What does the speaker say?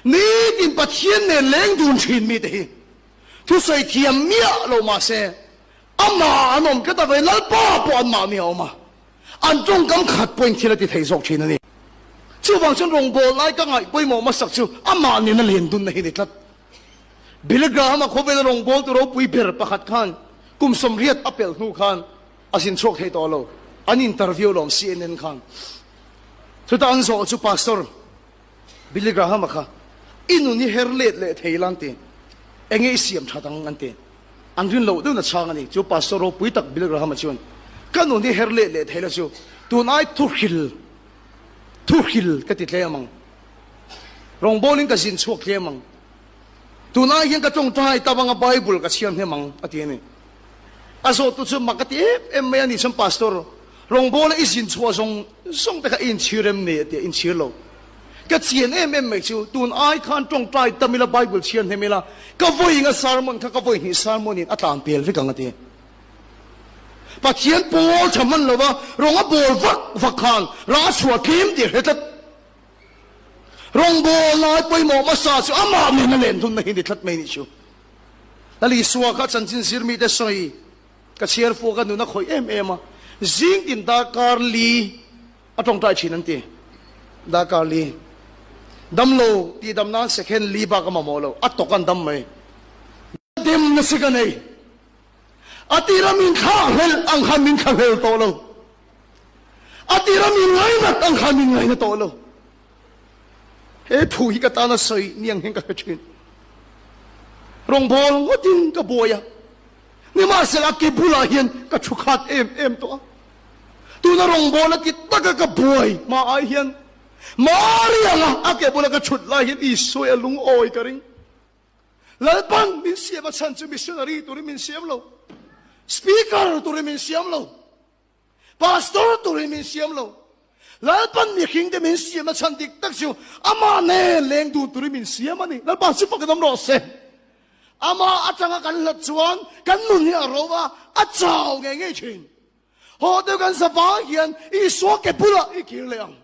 Nitin Pathian nen leng dun thin mite hi thusawi thiam miah lo mah se, amah an awm tlat a, vei Lalpa pawh anmahni a awm a, an tawngkam khat pawhin thil a ti thei zawk thin a ni. Chuvang chuan rawngbâwl lai ka ngaih pawimawh hmasak chu amah nena len dunna hi a ni tlat. Billy Graham-a khawvela rawngbâwltu ropui ber pakhat khan kum 80 a pelh hnu khan a zin chhuak thei tawh lo. An interview lawm CNN khan. Chutah an zawh chu Pastor Billy Graham-a kha i nun hi her let leh thei la an ti. Enge i siam that ang an ti. An rin loh deuhna chhang a ni. Chu Pastor ropui tak Billy Graham-a chuan ka nun hi her let leh thei la chu tun ai thuhril thuhril ka ti tlem ang. Rawngbawlin ka zin chhuak tlem ang. Tunai hian ka tawngtai ta vanga Bible ka chhiar hnem ang a ti a ni. A zawhtu chu mak a ti em em mai a ni chuan Pastor, rawngbawla i zin chhuah zawng zawng te kha i inchhir em ni a ti a, inchhir lo. Ka chian em em mai chu tun ai khan tawngtai tam ila Bible chhiar hnem ila ka vawi inga sermon kha ka vawi hnih sermon in a tlan pel vek ang a ti. Pathian pawl tha hman lova rawng a bawl vak vak khan rah a chhuah tlim tih a hre tlat. Rawngbâwl lai pawimawh hmasa chu amah nen a len hunna hi ni tlat mai nih chu. Lal Isua kha chanchin zir mite sawi ka chhiar fuh ka nun a khawih em em a, zing tin darkar li a tawngtai thin an ti. Darkar li. Damlo tih dam nan second li bak a mamawh lo, a tawk an dam mai. Dem nasa ka nei. A tira min thlak hlelh ang khan min thla hlel tawh lo. A tira min ngainat ang khan min ngaina tawh lo. He thu hi ka tana sawi ni ang hian ka hre thin. Rawngbâwl ngawtin ka buai a, nimahsela ke bulah hian ka thu khat em em tawh a. Tuna rawngbâwl a ti taka ka buai hma ai hian Mari anga a ke bula ka thut lai hian Isua a lungawi ka ring. Lalpan min siam a chhan chu missionary turin min siam lo, speaker turin min siam lo, pastor turin min siam lo. Lalpan mihring te min siam a chhan dik tak chu amah nen leng dun turin min siam a ni. Lalpa chu fakin awm rawh se. Amah atanga kan hlat chuan kan nun hi a ro a, a chau ngei ngei thin. Haw deuh kan zavang hian Isua ke bulah i kir leh ang.